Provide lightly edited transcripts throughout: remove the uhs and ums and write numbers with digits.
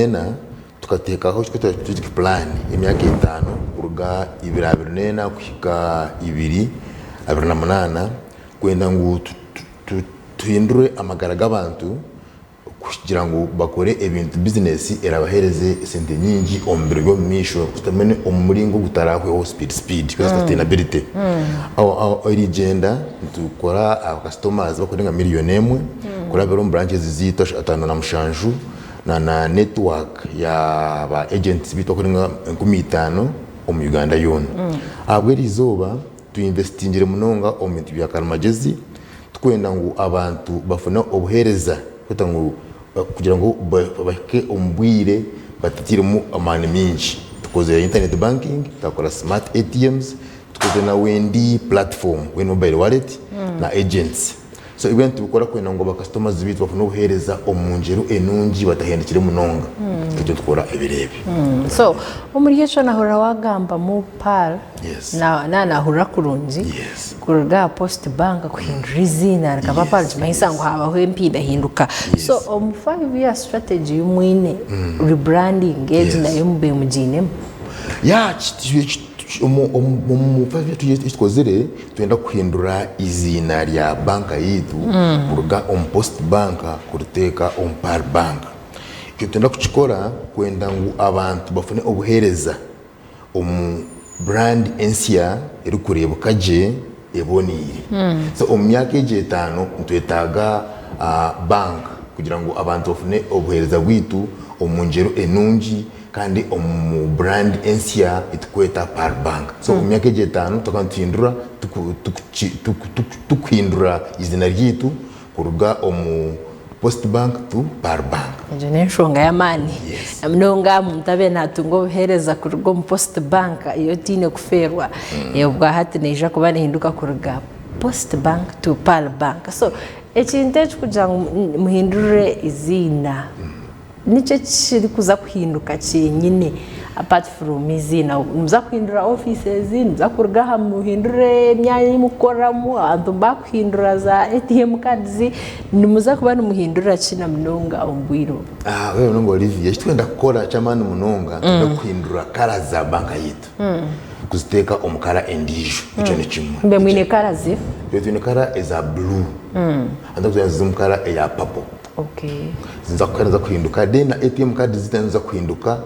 n'ena tukateekaho ekitweta strategic plan y'emyaka etaano kuruga ibiri abiri n'ena kuhika ibiri abiri na munaana kwenda ngu tuhindure amagara g'abantu kugira ngu bakore ebintu bizinesi erabahereze esente nyingi omu biro by'omu maisho mbwenu omu muringo ogutarahweho speed speed sustainability. Erigyenda nitukora aba customers bakurenga miriyoni emwe kurabira omu branches zaitu 57 na na network ya ba agents baitu bakurenga 5000 omu Uganda yoona. Ahabw'erizooba tu investingire munonga omu bintu bya karimagyezi Tikwenda ngu abantu bafune obuheereza kweta ngu kugira ngu bahike omu bwire batatairemu amaani maingi. Tukozire internet banking, twakora smart ATMs, tukozire na Wendi platform, Wendi mobile wallet na agents. So ebyo nitubikora kwenda ngu ba customers baitu bafune obuheereza omu ngyero enungi batahendekire munonga. Nikyo nitukora ebiro ebi. So omuri ekyo nahurira wagambamu Pearl Naanahurira kurungi kuruga aha Post Bank kuhindura eiziina rikaba Pearl nikimanyisa ngu haabaho empindahinduka. So omu five year strategy ei mwine, rebranding egi nayo mube mugiinemu? Yeah, omu five year strategy ei tukozire, nitwenda kuhindura eiziina rya banka yaitu kuruga omu Post Bank kuriteeka omu Pearl Bank. Ekyo nitwenda kukikora kwenda ngu abantu bafune obuheereza omu brand ensya erikureebeka gye eboneire. So omu myaka egyo etaano nitwetaaga bank kugira ngu abantu bafune obuheereza bwaitu omu ngyero enungi kandi omu brand ensya ei turikweta Pearl Bank. So omu myaka egyo etaano tukaba nituhindura tukuhindura eiziina ryaitu kuruga omu Post Bank to Pearl Bank. Egyo n'enshonga y'amaani na munonga omuntu abaire natunga obuheereza kuruga omu Post Bank yo otaine kufeerwa. Obwa hati neija kuba nehinduka kuruga Post Bank to Pearl Bank. So ekintu eki kugira ngu muhindure eiziina Niki ekirikuza kuhinduka kyenyine apart from eiziina? Nimuza kuhindura offices, nimuza kuruga aha muhindure emyanya ei murikukoreramu, abantu baakuhindura za ATM cards, nimuza kuba nimuhindura ki na munonga omu bwire obu? Webale munonga Olivia, eki turikwenda kukora eky'amaani munonga, nitwenda kuhindura colours za banka yaitu kuziteeka omu colour endiijo, ekyo ni kimwe. Imwe mwine colour ziiha? Itwe twine colour eza blue hati nizo omu colour eya purple. Niziza kuhinduka then na ATM card zaitu niziza kuhinduka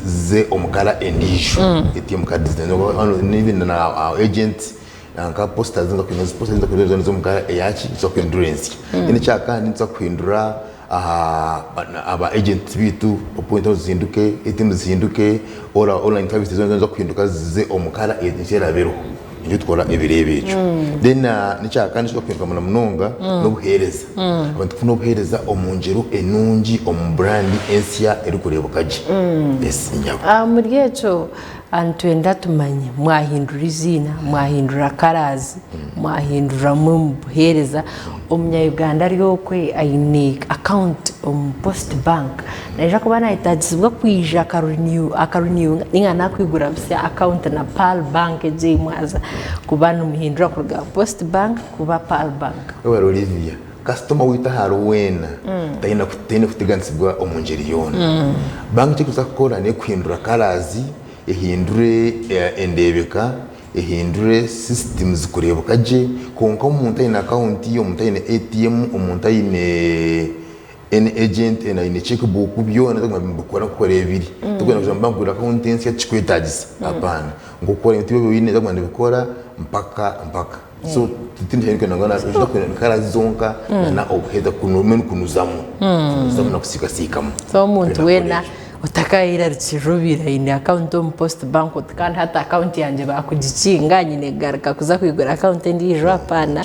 zize omu kara endiijo. ATM card even na our agents nka posta posta niziza kuhinduka omu kara eyaki niziza kuhindura ensya. Then ekyakandi nituza kuhindura aba agents baitu point zihinduke, ATM zihinduke, all our online services zoona niziza kuhinduka zize omu kara ensya eraba eriho. Nikyo tukora ebiro ebi ekyo. Then n'ekyakandi ekirikuhinduka na munonga n'obuheereza. Abantu kufuna obuheereza omu ngyero enungi, omu brand ensya erikureebeka gye. Yes nyabo. Omuri ekyo nitwenda tumanye mwahindura eiziina, mwahindura colours, mwahinduramu omu buheereza, omunya Uganda ari okwe aine account omu post bank naija kuba nayetagisibwa kwija akariniyuwinga ninga nakwigura busya account na pearl bank egi ei mwaza kuba nimuhindura kuruga post bank kuba pearl bank. Webare Olivia, kasitoma waitu ahari weena taine kuteganisibwa omu ngyeri yoona. Bank eki erikuza kukora nekuhindura colours, ehindure endeebeka, Ehindure systems kureebeka gye kwonka omuntu aine akawunti, omuntu aine ATM, omuntu aine any agent aine cheque book byona tokuguma nibikora nkoku ebiri. Tokwenda kugira ngu bankugurire akawunti ensya tikikwetagisa hapana. Nk'oku ebintu ebi oine tokuguma nibikora mpaka mpaka. So titwine colours zonka na obuheereza kunuzamu kunuzamu nakusiikasiikamu. So omuntu weena Otakayerarikirira obaire aine akawunti omu post bank oti kandi hati akawunti yangye baakugikinga nyine kugaruka kuza kwigura akawunti endiijo apaana.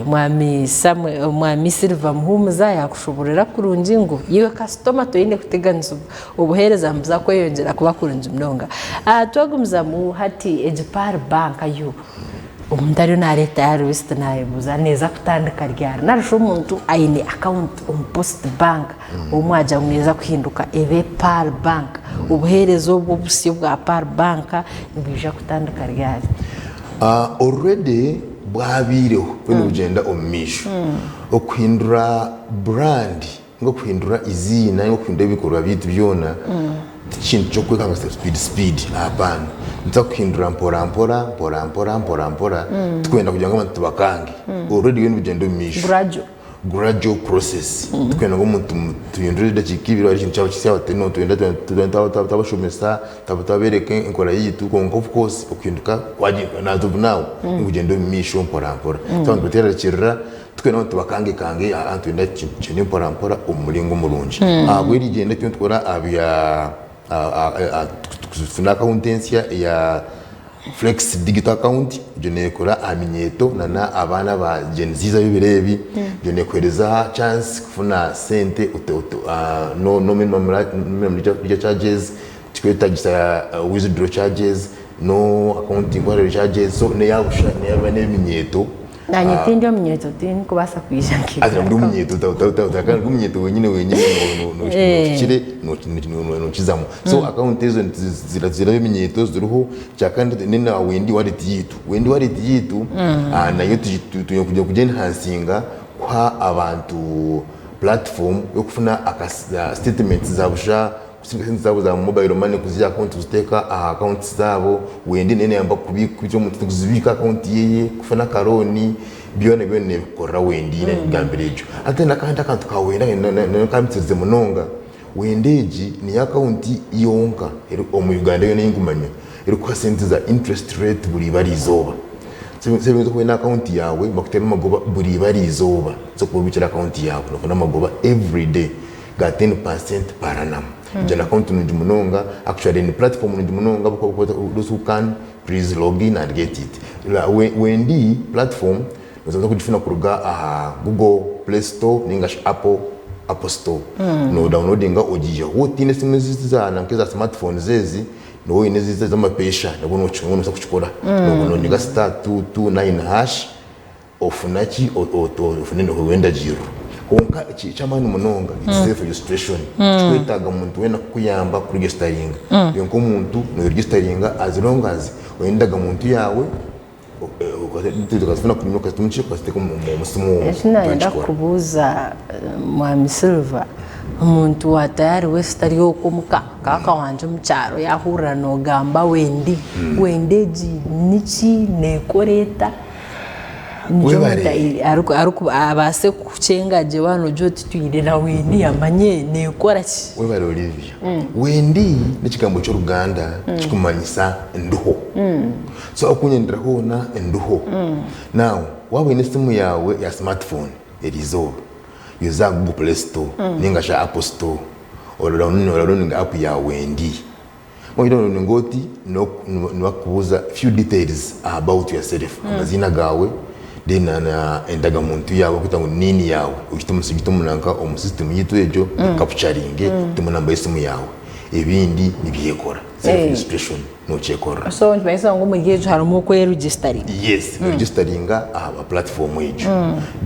Mwami Samuel, Mwami Silver Muhumuza yaakushoboorora kurungi ngu iwe kasitoma toine kuteganisibwa, obuheereza nibuza kweyongyera kuba kurungi munonga. Twagumizamu hati egi Pearl Bank yo Omuntu ariyo nareeta ya risiti nayebuuza neeza kutandika ryari nari shi omuntu aine akawunti omu post bank obumwe agira ngu neeza kuhinduka ebe pearl bank obuheereza obu obusya obwa pearl bank nibwija kutandika ryari? Already bwabaireho buriyo nibugyenda omu maisho. Okuhindura brand. Ninga okuhindura eiziina ninga okuhindura ebikorwa byaitu byona ti kintu ky'okwekanga speed speed ahapaana. Nituza kuhindura mpora mpora mpora mpora mpora mpora tikwenda kugira ngu abantu tubakange. Already biriyo nibigyenda omu maisho. Gradual. Gradual process. Tikwenda ngu omuntu tuhindure edakiika ibiri hariho ekintu kyaba kisya bati no nitwenda twabashomesa twabereka enkora yaitu kwonka of course okuhinduka as of now nikugyenda omu maisho mpora mpora. So abantu baterarikirira. Twena ngu tubakangekange aha nitwenda tugyende mpora mpora omu muringo murungi. Ahabw'eri igyenda eki nitukora aha bya tufune akawunti ensya eya Flex Digital Account, egyo neekora aha minyeeto na n'abaana ba Gen Z ab'ebiro ebi, egyo neekuheereza chance kufuna sente no minimum charges, tikwetagisa withdraw charges, no account inquiry charges, so n'eya busha n'ey'eminyeeto. Naanye tindi omunyeeto tindikubaasa kwija nkaigura Ati ndi omunyeeto otakandi ndi omunyeeto wenyine wenyine nohikire nokizamu so akawunti ezo ziriho eminyeeto ziriho kyakandi then na wendi wallet yaitu wendi wallet yaitu nayo twine kugira kugi enhancinga kuha abantu platform yokufuna statements za busha Kusiga sente zaabo za mobile money kuziiha aha akawunti kuziteeka aha akawunti zaabo, wendi nayo neyamba kubiika omuntu kuzibiika aha akawunti yeye, kufuna akalooni, byona byona nebikukorera wendi nangambira egyo. Hati n'akandi akantu ka wendi nayo kampitirize munonga, wendi egi niyo akawunti yonka eri omu Uganda yoona eyinkumanya erikuha sente za interest rate buri ibara izooba. So oyinza kuba oyine akawunti yaawe bakuteera amagoba buri ibara izooba, so kuba obiikire akawunti yaawe nofuna amagoba everyday. ga 10% per annum. Egyo ni account nungi munonga, actually ni platform nungi munonga ahabw'okuba those who can please log in and get it. Wendi platform noza kugifuna kuruga aha Google play store ninga shi Apple Apple store. No downloadinga ogiihaho. Waaba otiine esimu ezi za nanka eza smart phones ezi, nooba oine ezi ez'amapeesha nabwo nobaasa kukikora. Nonyiga *229# Ofuna ki? Ofuna endagiriro. Kwonka eky'amaani munonga it's self registration. Tikikwetaaga muntu weena kukuyamba kuregisitaringa. Iwe nk'omuntu noyeregisitaringa as long as oine endagamuntu yaawe, okazifuna okaziteeka omu simu Eki naayenda kukubuuza Mwami Silver, omuntu wa tayari wese ari okwo omuka, kaaka wangye omu kyaro yaahurira noogamba wendi, wendi egi niki, neekora eta? Nikyo omuntu Webare. abaase kukukyenga gye waaba noogira oti twine na wendi amanye neekora ki. Webare Olivia. Wendi n'ekigambo ky'oruganda kikumanyisa ndiho. So ahu okunyendera hoona ndiho. Now waaba oine esimu yaawe ya smart phone eriizooba, yoza aha Google play store ninga shi Apple store orawununinge app ya Wendi. Wagira ngu oti nibakubuuza few details about yourself, amaziina gaawe then na endagamuntu yaawe barikweta ngu NIN yaawe ogite omu nanka omu system yaitu egyo ekapucharinge otemu namba y'esimu yaawe ebindi nibyekora self registration nokyekorera. So nikimanyisa ngu omuri egyo harimu okweregisitaringa? Yes, noregisitaringa aha platform egyo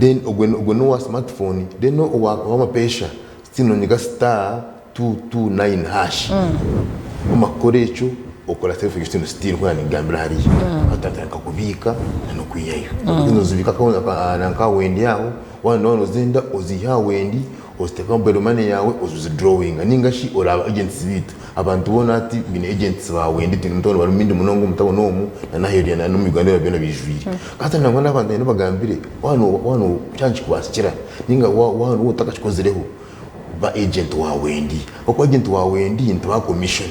then ogwo n'owa smartphone then ow'amapeesha still nonyiga star 229#. Wamara kukora ekyo, okora self registration still nkoku nangambira hariya, batandika kubiika nokwihayo. Nozibiika nanka aha wendi aho, waaba nozenda oziihe aha wendi oziteeke aha mobile money yaawe ozi withdrawinga ninga shi oraba agents baitu. Abantu boona hati baine agents ba wendi twine omu tawuni barimu baingi munonga omu tawuni omu na n'aheeru n'omu Uganda yoona byona biijwire. Kandi nangwa n'abantu nayenda obagambire waaba kyaba nikikubasikira ninga waaba otakakikozireho, ba agent wa Wendi ahabw'okuba agent wa Wendi nitubaha commission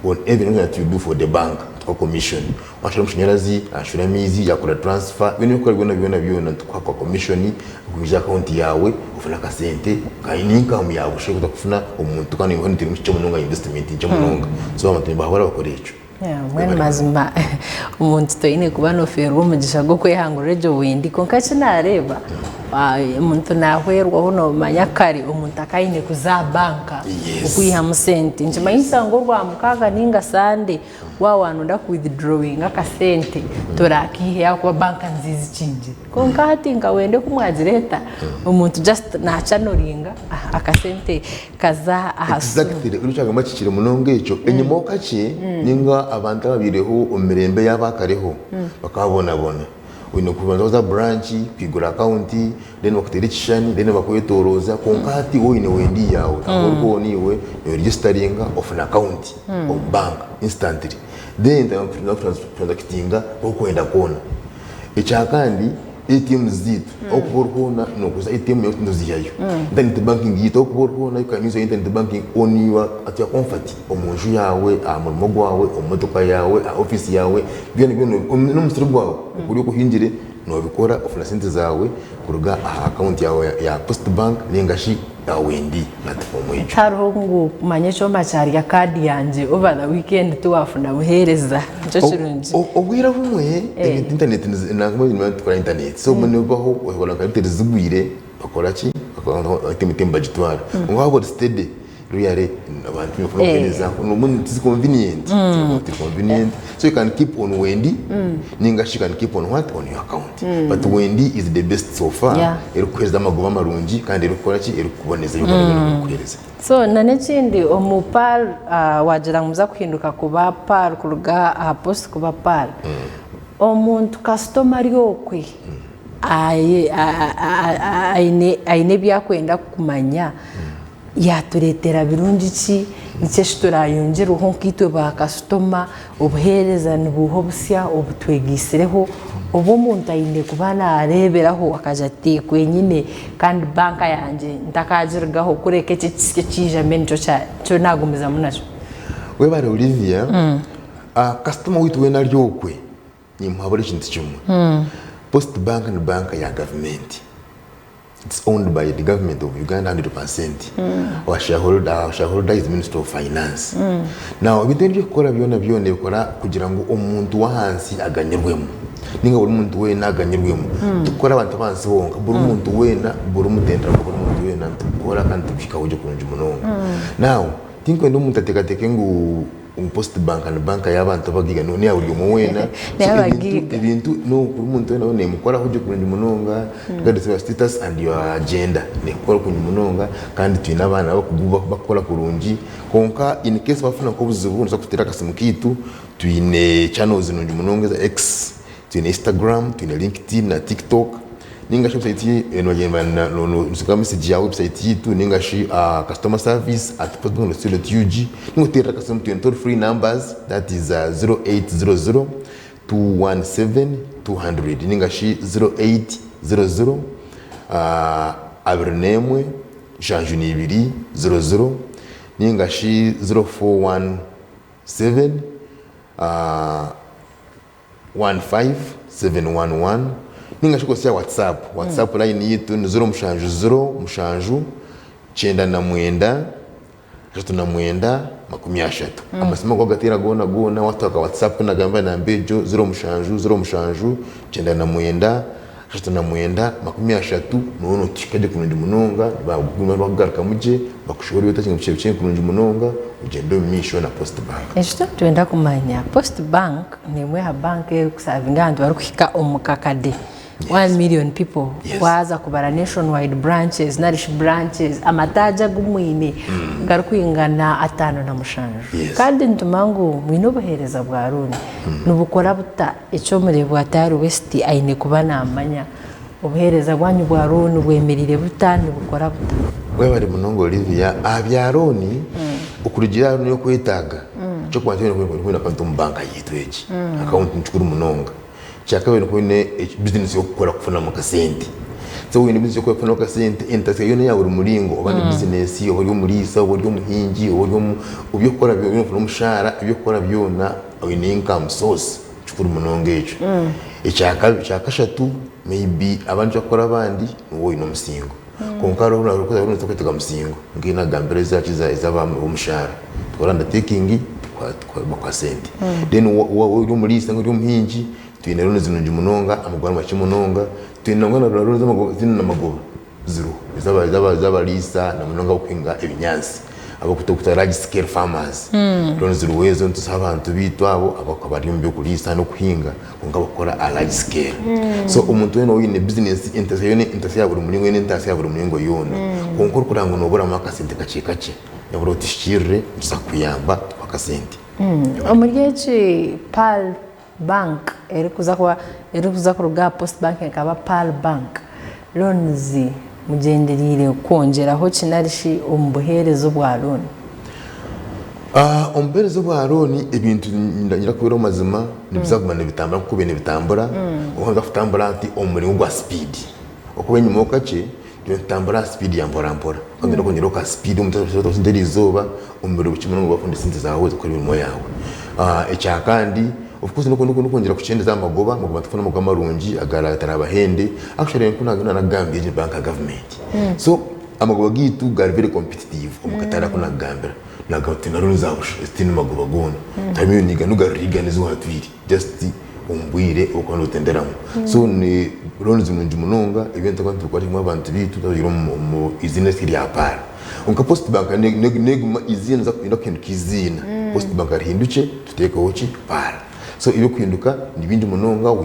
on everything that you do for the bank nitukuha commission washura amashanyarazi ashura amaizi yakora transfer byona ebi orikukora byona byona byona nitukuha ka commission okwija aha account yaawe ofune akasente ka income ya busha ei orikuza kufuna omu muntu kandi nitureeba nikikye munonga investment nkye munonga so abantu nibahurira bakora ekyo. Mbwenu mazima omuntu toine kuba nofeerwa omugisha gw'okwehangurira egyo wendi kwonka eki nareeba omuntu nahwerwaho nomanya kare omuntu akaba aine kuza aha banka okwihamu sente nikimanyisa ngu orwamukaaga ninga sande waaba wanoyenda ku withdrawinga akasente torakiiheyo ahakuba banka niziija zikingire kwonka hati nka wendi oku mwagireeta omuntu just nakyanoringa akasente Kaza aha simu. Exactly ori kyagamba kihikire munonga ekyo. Enyima ho kakye ninga abantu ababaireho omu mirembe ey'abakareho bakabonabona. Oine kubanza waza aha branch kwigura account then bakuteera ekishushani then bakwetoroza kwonka hati waaba oine Wendi yaawe ahu ori hoona iwe noyeregisteringa ofuna account omu bank instantly then kutransactinga ahu orikwenda kwona. Ekyakandi ATMs zaitu ahu orikuba ori hoona nokozesa ATM yaawe nozihayo. Internet banking yaitu ahu orikuba ori hoona you can use your internet banking on your at your comfort omu nju yaawe, aha murimo gwawe, omu motoka yaawe, aha ofiisi yaawe, byona byona n'omu musiri gwawe oku ori okuhingire noobikora ofuna sente zaawe kuruga aha akawunti yaawe ya Post Bank nainga shi aha Wendi puratifomu egyo. Tihariho ngu manya ekyoma kyarya kaadi yangye over the weekend tiwafuna buheereza nikyo kirungi. Obwire obumwe ebintu internet nangwa nitukora internet so obumwe nibibaho ohurira nka airtel zigwire bakora ki MTN bagitwara kwonka waaba ori steady really abantu nibakunda kuheereza obundi tiri convenient tiri convenient so you can keep on wendi ninga shi you can keep on what on your account but wendi is the best so far erikukuheereza amagoba marungi kandi erikukora ki erikukuboneza ebyo byona byona erikukuheereza. So na n'ekindi omu PAL wagira ngu muza kuhinduka kuba PAL kuruga aha post kuba PAL omuntu kasitoma ari okwe aine ebi arikwenda kumanya Yaatureetera birungi ki? Niki eki turaayongyerweho nkaitwe baakasitoma? Obuheereza nibuuha obusya obu twegaitsireho obu omuntu aine kuba naareeberaho akagira ati kwenyine kandi banka yangye ntakaagirugaho kureka eki ekisya ekiija mbwenu nikyo naagumizamu nakyo. Webare Olivia, kasitoma waitu weena ari okwe nimuhabura ekintu kimwe, Post Bank ni banka ya gavumenti. It's owned by the government of Uganda 100%. Our shareholder, our shareholder is Minister of Finance. Now, ebintu ebi ebikukora byona byona ebikora kugira ngu omuntu w'ahansi aganyirwemu. Ninga buri muntu weena aganyirwemu. Tikukora abantu b'ahansi bonka, buri muntu weena, buri mutendera gwa buri muntu weena nitukukora kandi tukuhikaho gye kurungi munonga. Now, tinkwenda omuntu ateekateeke ngu Ngu post bank ni bank y'abantu abagaiga no neya buri omwe weena so N'ey'abagaiga. ebintu no buri muntu weena nemukoraho gye kurungi munonga regardless of your status and your agenda nekukora kurungi munonga kandi twine abaana abakugu bakukora kurungi kwonka in case wafuna nk'obuzibu nosobola kututeera akasimu kaitu twine channels nungi munonga eza X Twine Instagram, twine LinkedIn na TikTok ninga shi website nosindika message ya website yitu ninga shi customer service at postbank.co.ug ninga oterere akasimu twine toll free numbers that is 0800 217 200 ninga shi 0800 21 72 00 ninga shi 0417 15711 ninga shi okozesa WhatsApp. WhatsApp line yitu ni 070 7 99 39 30. Amasimu agu wagateera goona goona watuha ka WhatsApp nagamba enamba egyo 07 07 99 39 30 nooba notuhika gye kurungi munonga nibakugarukamu gye bakushoboorore ebi otakyenga bikye kurungi munonga ogyende omu maisho na Post Bank. Eki turikwenda kumanya, Post Bank n'emwe aha banka erikusavinga abantu barikuhika omu kakade, one million people, waaza kubara nation wide branches nari shi branches amataagi agu mwine garikwingana 57 kandi nitumanya ngu mwine obuheereza bwa looni nibukora buta? Eki omureebi wa Tayari West aine kuba naamanya, obuheereza bwanyu bwa looni bwemereire buta, nibukora buta? Webare munonga Olivia. Aha bya looni, okurugiirira aha looni ei orikwetaaga, eky'okubanza oine kuba oine akawunti omu banka yaitu egi. Akawunti ni kikuru munonga. Ekyakabiri nokuba oine bizinesi y'okukora kufunamu akasente. So waaba oine bizinesi y'okukora kufunamu akasente, entasya yoona eya buri muringo, oba ni bizinesi, oba ori omuriisa, oba ori omuhingi, oba ori omu, eby'okukora byona, ofune omushaara, eby'okukora byona oine income source kikuru munonga ekyo. Ekyakashatu maybe abandi ekibakukora abandi niiwe oine omusingo kwonka hariho obu otakwetega musingo nka nagambire ezaki ez'omushaara tukora undertaking bakuha sente then waaba ori omuriisa ninga ori omuhingi twine loans nungi munonga amagoba ni makye munonga twine nangwa na loans ezine n'amagoba ziriho ez'abariisa na munonga abarikuhinga ebinyaatsi abarikuta large scale farmers loans ziriho ezo nituziha abantu baitu abo abari omu by'okuriisa n'okuhinga kwonka barikukora aha large scale. So omuntu weena oine bizinesi entasya yoona entasya ya buri muringo yoona entasya ya buri muringo yoona kwonka orikureba ngu nooburamu akasente kakye kakye nabura otuhikiirire nituza kukuyamba tukuhe akasente. Omuri eki PAL. Bank erikuza kuba erikuza kuruga aha Post Bank ekaba Pearl Bank. Loans mugyendereire kwongyeraho ki nari shi omu buheereza obwa looni? Omu buheereza obwa looni ebintu ningira kubeera omu mazima nibiza kuguma nibitambura nk'oku bibaire nibitambura kwonka nibiza kutambura hati omu muringo gwa sipiidi. Ahakuba enyima ho kakye tubaire nitutambura aha sipiidi ya mpora mpora kandi twine kwongyeraho ka sipiidi omuntu arikushusha eriizooba omu biro bikye munonga waaba wafuna esente zaawe z'okukora emirimo yaawe. Ekyakandi of course n'okwongyera kukyendeza aha magoba, amagoba nitufuna amagoba marungi agatarabahende actually nku naakugambire egi ni banka ya gavumenti so amagoba gaitu gari very competitive omu katare aku naakugambira. Naagamba nti na looni za busha ezitaine magoba goona tiharimu niga nigaruriigana ezi waatwire just omu bwire obu orikuba nootenderamu. So ni loans nungi munonga ebintu ebi turikukora imwe abantu baitu twabiire omu eiziina eri erya Pearl. Kwonka Post Bank neguma eiziina nida kuhinduka eiziina Post Bank rihindukye tuteekeho ki Pearl. So ebyokuhinduka ni bingi munonga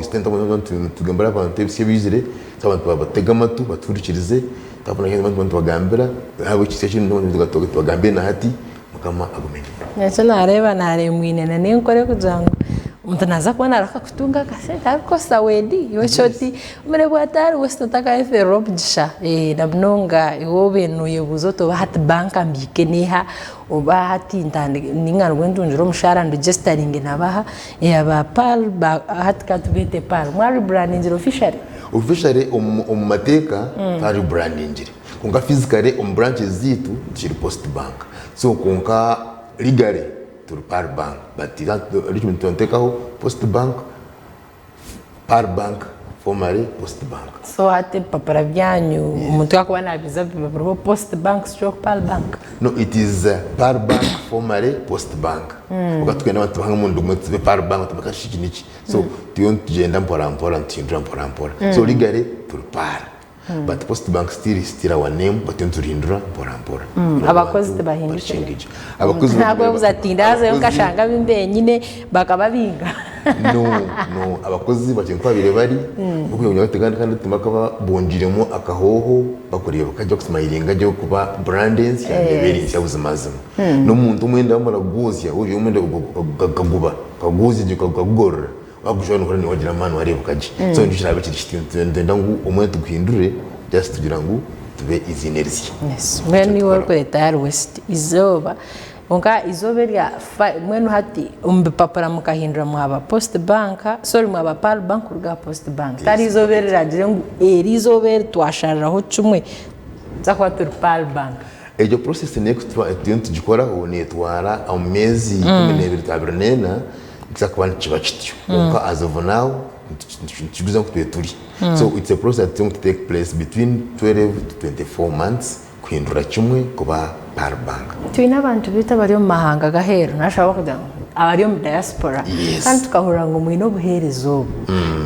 nitugambira abantu ebisya ebiizire so abantu batutege amatu batuhurikirize twabona nitubagambira ahabw'ekisya kinu tubagambire na hati Mukama agume naitwe. Nikyo nareeba nareeba mwine na n'enkora erikugira ngu omuntu naaza kuba naaruha kutunga akasente arikukozesa wedi iwe eki oti omureebi wa taari wesiti otakayefeerera omugisha na munonga iwe obaire nooyebuuza oti oba hati banka mbiike neeha oba hati ninga nibwo ntungire omushaara ndugyesitaringe nabaha aba pearl hati katubeete pearl mwareburandingire officially? Officially omu mateeka twareburandingire. Kwonka physically omu branches zaitu tukiri post bank so kwonka legally turi pearl bank but document nituteekaho post bank, pearl bank formerly post bank. So hati ebipapura byanyu omuntu ku arikuba naabiza biba biriho post bank stroke pearl bank? No it is pearl bank formerly post bank kwonka titwenda abantu bahanga omurundi gumwe tube pearl bank bati shi eki niki so turiyo nitugyenda mpora mpora nituhindura mpora mpora so legally turi pearl. But post bank still is still our name but nituhindura mpora mpora. Abakozi tibahindukire. Abakozi Ntakwebuza ati ndazayo nkashanga abu mbenyine bakababinga. No no abakozi bakiri nkubabaire bari kandi kandi bakaba bongiremu akahooho bakureebeka gye bakusimayiringa gye kuba brand ensya neeba eri nsya buzimazima. N'omuntu omwenda bamara kugwozya omwenda gukaguba bakagwozya gye bakagugorora Wagushusha nohurira niiwe wagira amaani wareebeka gye. So nikyo kiraabe kiri kityo nitwenda ngu omwanya tuguhindure just kugira ngu tube eiziina erisya. Yes, mbwenu iwe orikureeta ahari West eizooba kwonka eizooba erya mbwenu hati omu bipapura mukahindura mwaba Post Bank sorry mwaba Pearl Bank kuruga aha Post Bank tihariho eizooba eriragire ngu eri eizooba eri twashariraho kimwe nituza kuba turi Pearl Bank. Egyo process turiyo nitugikoraho neetwara omu meezi 12 to 24. Nikiza kuba nikiba kityo kwonka as of now nitukiguza nku tube turi so it's a process that's going to take place between 12 to 24 months kuhindura kimwe kuba pearl bank. Twine abantu baitu abari omu mahanga g'aheeru nashaba kugira ngu abari omu diaspora kandi tukahurira ngu mwine obuheereza obu.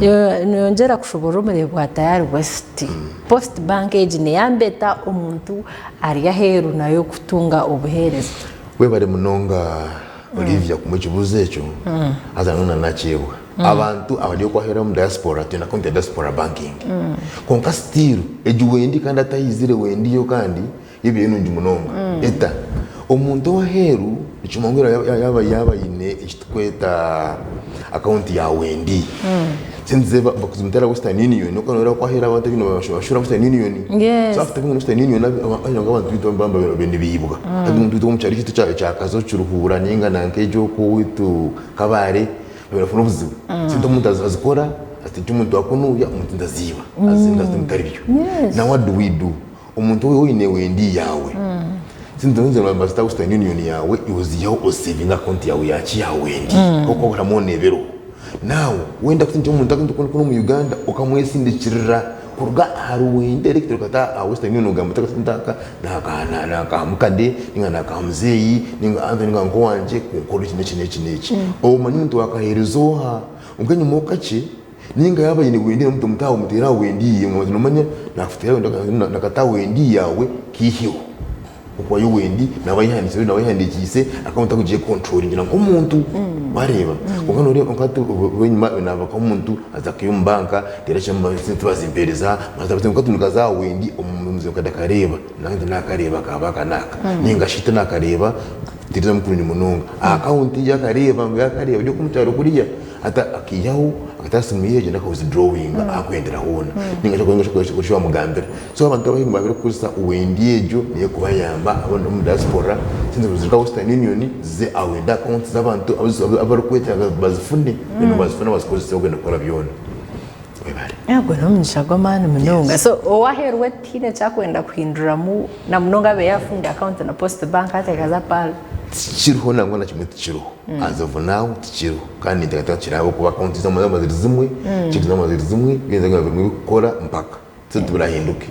Noyongyera kushoborora omureebi wa Tayari West, Post Bank egi neyamba eta omuntu ari aheeru nawe kutunga obuheereza? Webare munonga Olivia kumpa ekibuuzo ekyo haza nyowe nanakyebwa. Abantu abari okwahera omu diaspora twine account ya diaspora banking kwonka still egi wendi kandi atayizire wendi yo kandi yo ebaire nungi munonga. Eta omuntu owaheeru nikimwangwira yaaba yaaba ayine ekiturikweta account ya wendi sente ze bakuzimutera Western Union okaba okwaheeru abantu abaine nibashura Western Union so after Western Union abantu beitu baba nibiibwa. Hati omuntu waitu ow'omu kyaro kyaitu ekya Kazo Kiruhura nainga nanka egyo okwo owaitu Kabare nibafuna obuzibu. Sente omuntu azikora ati omuntu wakunuuya omuntu ndaziiba bitari byo. Now what do we do? Omuntu ou oine wendi yaawe sente zoona nibazita Western Union yaawe iwe oziihaho ozisevinga aha konti yaawe yaki ya wendi ahabw'okuba buri hamwe hoona ebereho. Now wenda kutunga omuntu arikutuura omu Uganda okamwesindikirira kuruga ahari wendi direct okata aha Western Union ogamba oti akasente aka nakaha mukade ninga nakaha muzeeyi ninga Anthony ninga uncle wangye kunkora eki n'eki n'eki n'eki. Omanye omuntu wakaheereza oha? Kwonka enyima okakye ninga yaaba aine wendi omuti omuteere aha wendi ye nomanya nakuteera nakata aha wendi yaawe kaiheho. Okuhayo wendi naaba ayehandiikire naaba ayehandiikiise akaba atakugikonturoringira nk'omuntu wareeba. Kwonka noreeba kwonka hati enyima naaba nk'omuntu aza kuiha omu banka reero esente bazimpeereza kwonka hati nikaza aha wendi omuze nkajya akareeba nanye nakareeba kaaba aka n'aka ninga shi tinakareeba. Tirizamu kurungi munonga. Aha akawunti ye akareeba ngu yaakareeba ari omu kyaro kuriya hati akaihaho akata aha simu ye agyenda aka withdrawinga ahu arikwendera hoona ninga shi eki wamugambira. So abantu abaingi barikukozesa Wendi egyo niyo erikubayamba abandi omu diaspora sente kuziruga Western Union zize aha Wendi akawunti z'abantu abu barikwetaaga bazifune then bazifuna bazikozese bagenda kukora byona. Webare. Ogwo n'omugisha gw'amaani munonga. So ow'aheeru we tihaine eki arikwenda kuhinduramu na munonga abaire yaafunga akawunti na Post Bank hati akaza Pearl? Tikiriho nangwa na kimwe tikiriho. As of now tikiriho kandi ninteekateeka ngu kiraabe ahabw'okuba akawunti zaaba ziri zimwe, cheque zaaba ziri zimwe, byona biri bimwe ebirikukora mpaka. So tibirahinduke.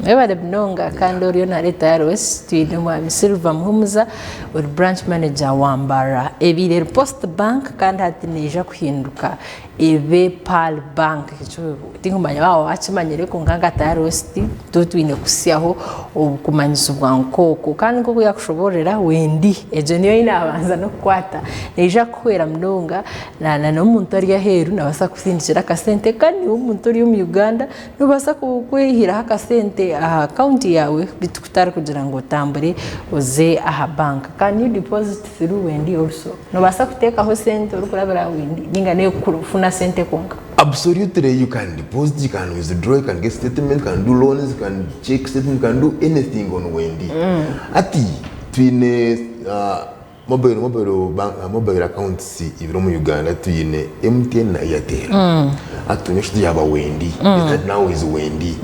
Webare munonga kandi oriyo nareeta Tayari West twine omwami Silver Muhumuza ori branch manager wa Mbarara ebaire eri Post Bank kandi hati neija kuhinduka ebe Pearl Bank ekyo tinkumanya waaba wakimanyire kwonka nka Tayari West tuba twine kuhitsyaho okumanyisibwa nk'okwo kandi nk'oku yakushoboororera Wendy egyo niyo ei naabanza n'okukwata neija kukuhwera munonga na n'omuntu ari aheeru naabaasa kukusindikira akasente kandi naiwe omuntu ori omu Uganda Noobaasa kwihiraho akasente aha akawunti yaawe beitu kutari kugira ngu otambure oze aha banka. Can you deposit through Wendi also? Noobaasa kuteekaho sente orikurabira aha Wendi ninga n'ey'okufuna sente kwonka? Absolutely you can deposit, you can withdraw, you can get statement, you can do loans, you can check statement, you can do anything on Wendi. Hati twine Mobile mobile bank mobile accounts ibiri omu Uganda twine MTN na Airtel. Hati twine eshatu yaaba Wendi. The third now is Wendi.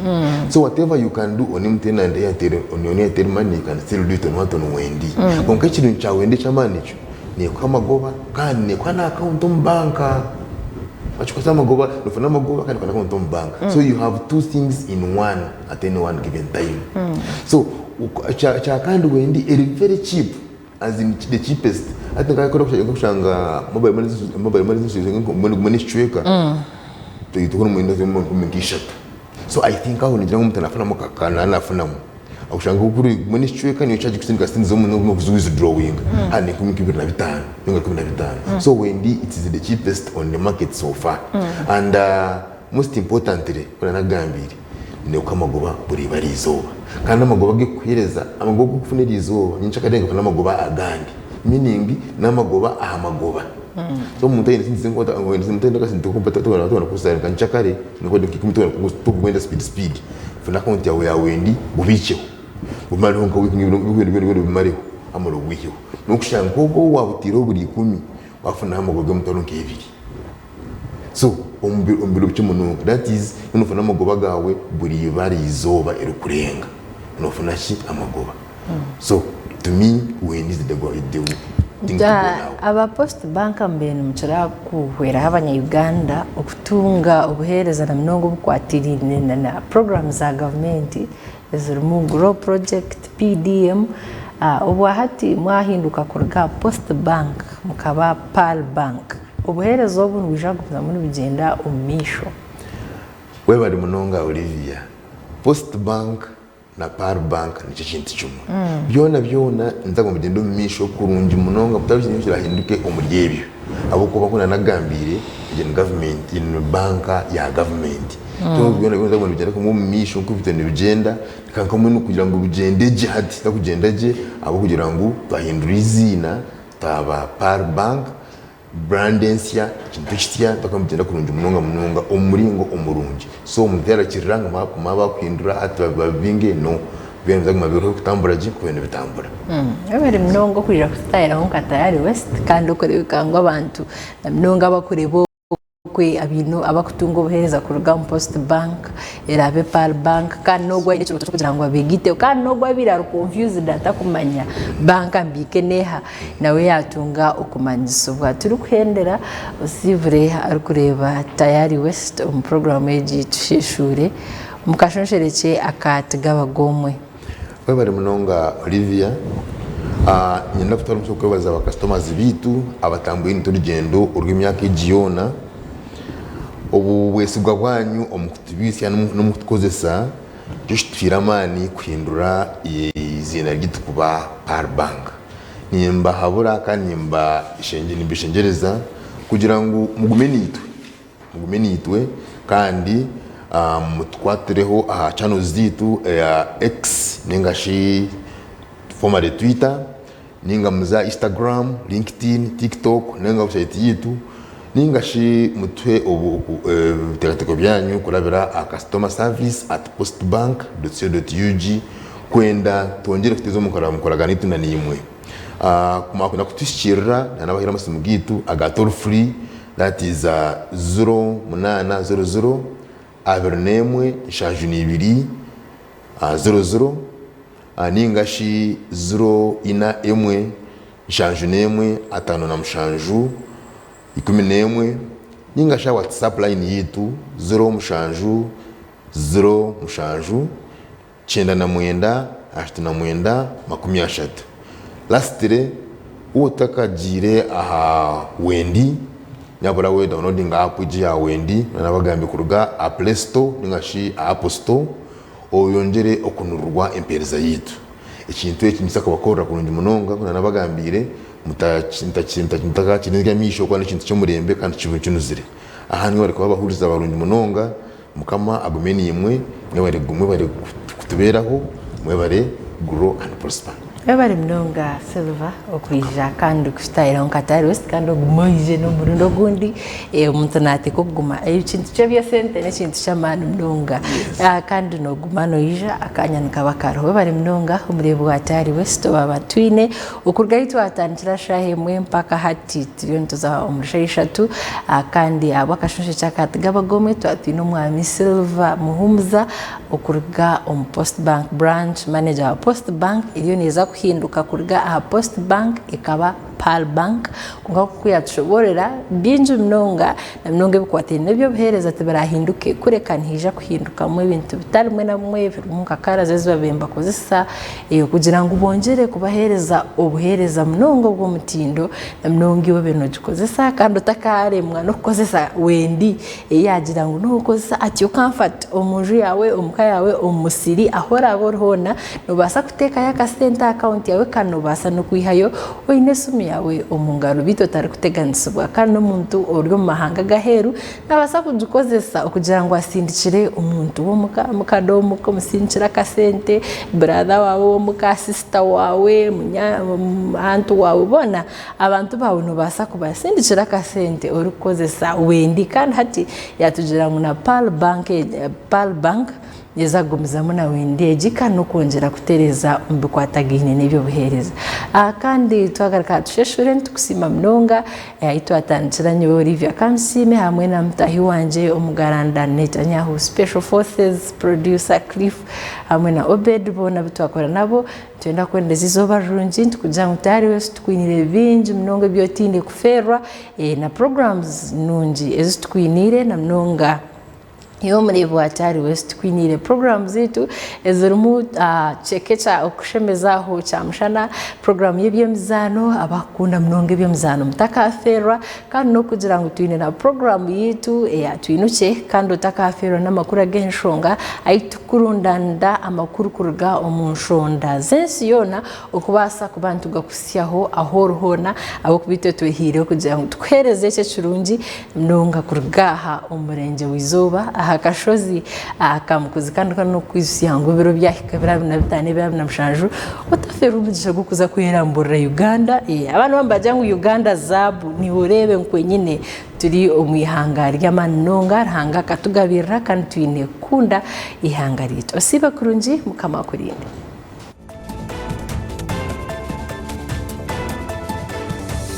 So whatever you can do on MTN and Airtel on on Airtel money you can still do it on what on Wendi. Kwonka ekirungi kya Wendi eky'amaani ekyo neekuha amagoba kandi neekuha na account omu banka. Wakikozesa amagoba nofuna amagoba kandi okafuna account omu banka. So you have two things in one at any one given time. So ekya kandi Wendi eri very cheap. As in the cheapest hati nka kushanga mobile money mobile money gumwe n'ekicweka tuhika omu nka ishatu so I think aho ningira ngu omuntu nafunamu nafunamu okushanga kuri gumwe n'ekicweka niyo charge kusindika sente z'omuntu n'okuzi withdrawinga hati n'enkumi nka ibiri na bitaano ninga 15 so Wendi it is the cheapest on the market so far and most importantly ku nanagambiire Nekuha amagoba buri ibara izooba. Kandi amagoba agekuhereza, amagoba agu okufuna eri izooba nyenkyakare nigakora amagoba agandi. Meaning namagoba aha magoba. So omuntu aine sente ze omuntu aine akasente tobona nka nyenkyakare tokugenda speed speed. Funa akawunti yaawe ya wendi obikyeho. Omareho nka wiiki ibiri obimareho wamara obwiheho. Nokushanga nkoku wabuteireho buri ikumi wafunaho amagoba g'emitwaro nk'ebiri. So omu biro bikye munonga that is nofuna amagoba gaawe buri ibara izooba erikurenga nofuna ki amagoba so to me when is the the thing to go now. Aba post bank mubaire nimukira kuhweraho abanya Uganda okutunga obuhereza na munonga obukwatiraine na programmes za gavumenti ezirimu grow project, PDM obwahati mwahinduka kuruga aha post bank mukaba pearl bank. Obuheereza obu nibwija kugumizamu nibugyenda omu maisho. Webare munonga Olivia. Post Bank na Pearl Bank nikyo kintu kimwe. Byona byona nibiza kuguma nibigyenda omu maisho kurungi munonga kutariho ekintu ekirahinduke omuri ebyo. Ahabw'okuba nkoku nanagambiire egyo ni gavumenti ni banka ya gavumenti. So byona byona nibiza kuguma nibigyenda kumwe omu maisho nkoku biriyo nibigyenda kwonka mbwenu kugira ngu bigyende gye hati tibarikugyenda gye ahabw'okugira ngu twahindura eiziina twaba Pearl Bank. Brand ensya, ekintu ekisya mpaka nibigyenda kurungi munonga munonga omu muringo omurungi. So omuntu yarakirira ngu baakuma baakuhindura hati babibinge, no. Byona nibiguma biriho birikutambura gye nkoku biriyo nibitambura. Webare munonga okwija kututahiraho nka Tayari West kandi okureebeka ngu abantu na munonga abakureeba Okwe abaine abakutunga obuheereza kuruga omu Post Bank, eraabe Pearl Bank kandi n'ogwo aine ekirooto ky'okugira ngu abegaiteho kandi n'ogwo abaire ari confused atakumanya banka mbiike n'eha nawe yaatunga okumanyisibwa. Turikuhendera osiibure arikureeba Tayari West omu puroguraamu egi Tusheeshuure omu kashonshorekye aka Tigaba G'omwe. Webare munonga Olivia. Niinyenda kutwara omugisha ogu kwebaza ba customers baitu abatambwire naitwe orugyendo orw'emyaka egi yoona. Obu bwesigwa bwanyu omu kutubiitsya n'omu kutukozesa nikyo kituhaire amaani kuhindura eiziina ryaitu kuba Pearl Bank. Nimbahabura kandi nimbeshengyereza kugira ngu mugume naitwe. Mugume naitwe kandi mutukwatireho aha channels zaitu eya X ninga shi formerly Twitter, Ninga muze aha Instagram, LinkedIn, TikTok ninga website yitu ninga shi mutuhe ebiteekateeko byanyu kurabira aha customerservice@postbank.co.ug kwenda twongyere kuteeza omu nkoragana yitu na naimwe. Mwakwenda kutuhikiirira nanabahaire amasimu gaitu aga toll free that is 0800 21 72 00. Nainga shi ziro ina emwe nshanju n'emwe 57 11, nainga shi aha WhatsApp line yaitu 0 7 0 7 99 39 30. Lastly, waaba otakagiire aha Wendi, nyabura we downloadinga app egi ya Wendi, nabagambire kuruga aha Play Store nainga shi aha Apple Store. Oyongyere okunurirwa empeereza yaitu. Ekintu eki nikiza kubakorera kurungi munonga nk'oku nabagambiire, mutakakirinzya amaisho kuba n'ekintu ky'omurembe kandi kinuzire. Aha mwebare kuba abahuriza barungi munonga, Mukama agume naimwe, mwebare kutubeeraho, mwebare grow and prosper. Webare munonga Silver okwija kandi kututahiraho nka Tariwest kandi ogume oije n'omurundi ogundi. Omuntu nateekwa okuguma ekintu ky'eby'esente n'ekintu ky'amaani munonga kandi noguma noija akanya nikaba kariho. Webare munonga omureebi wa Tariwest owaaba atwine okuruga ahu twatandikira shaaha emwe mpaka hati turiyo nituza omu shaaha ishatu kandi ahabw'akasheshe aka tigaba gomwe twaba twine omwami Silver Muhumuza okuruga omu Post Bank Branch Manager wa Post Bank eriyo neeza kuhinduka kuruga aha Post Bank ekaba Pearl Bank. Kwonka nk'oku yaatushoboorora bingi munonga na munonga ebikwatiraine n'eby'obuheereza tibirahinduke kureka nihaija kuhindukamu ebintu bitari bimwe na bimwe ebirimu nka karazi ezi baabaire nibakozesa kugira ngu bongyere kubaheereza obuheereza munonga obw'omutindo na munonga iwe obe noogikozesa kandi otakaaremwa n'okukozesa wendi. Ei yaagira ngu nookozesa at your comfort omu nju yaawe, omu ka yaawe, omu musiri, ahu oraabe ori hoona, noobaasa kuteekayo akasente aha akawunti yaawe kandi noobaasa n'okwihayo oine esimu yaawe omu ngaro beitu otarikuteganisibwa. Kandi n'omuntu ori omu mahanga ag'aheeru naabaasa kugikozesa okugira ngu asindikire omuntu w'omuka, mukade w'omuka omusindikire akasente, buraada waawe ow'omuka, sisita waawe, anti waawe boona. Abantu baawe noobaasa kubasindikira akasente orikukozesa Wendi kandi hati yaatugira ngu na Pearl Bank Pearl Bank neeza kugumizamu na Wendi egi kandi n'okwongyera kutereeza omu bikwatagaine n'eby'obuheereza. Kandi twagaruka aha tusheshure nitukusiima munonga ahu twatandikira nyowe Olivia Kamusiime hamwe na mutaahi wangye Omugaranda Netanyahu Special Forces Producer Cliff hamwe na Obed boona abu twakora nabo. Nitwenda kukuhereza eizooba rirungi nitukugira ngu tihariho eki tukwiniire bingi munonga ebi otaine kufeerwa na programs nungi ezi tukwiniire na munonga iwe omureebi wa tihariho eki tukwiniire. Puroguraamu zaitu ezirimu kyeka okushemeza aho kyamushana, puroguraamu y'eby'emizaano abakukunda munonga eby'emizaano mutakafeerwa kandi n'okugira ngu twine na puroguraamu yaitu eya Twinukye kandi otakafeerwa n'amakuru ag'enshonga ahu Kurundanira amakuru kuruga omu nshonda z'ensi yoona okubaasa kuba nitugakuhitsyaho ahu ori hoona ahabw'okuba itwe twehaireho kugira ngu tukuheereze ekyo ekirungi munonga kuruga aha omu murengye w'eizooba aha kashozi aka Mukuzi. Kandi n'okukwijutsya ngu ebiro byahika ebiro 25 ebiro 27 otafeerwa omugisha gw'okuza kweramburira Uganda. Abandi bamwe nibagira ngu Uganda zaabu niiwe oreebe nkwenyine. Turi omu ihanga ry'amaani munonga, Ruhanga akatugabirira kandi twine kukunda eihanga ryaitu. Osiibe kurungi, Mukama akurinde.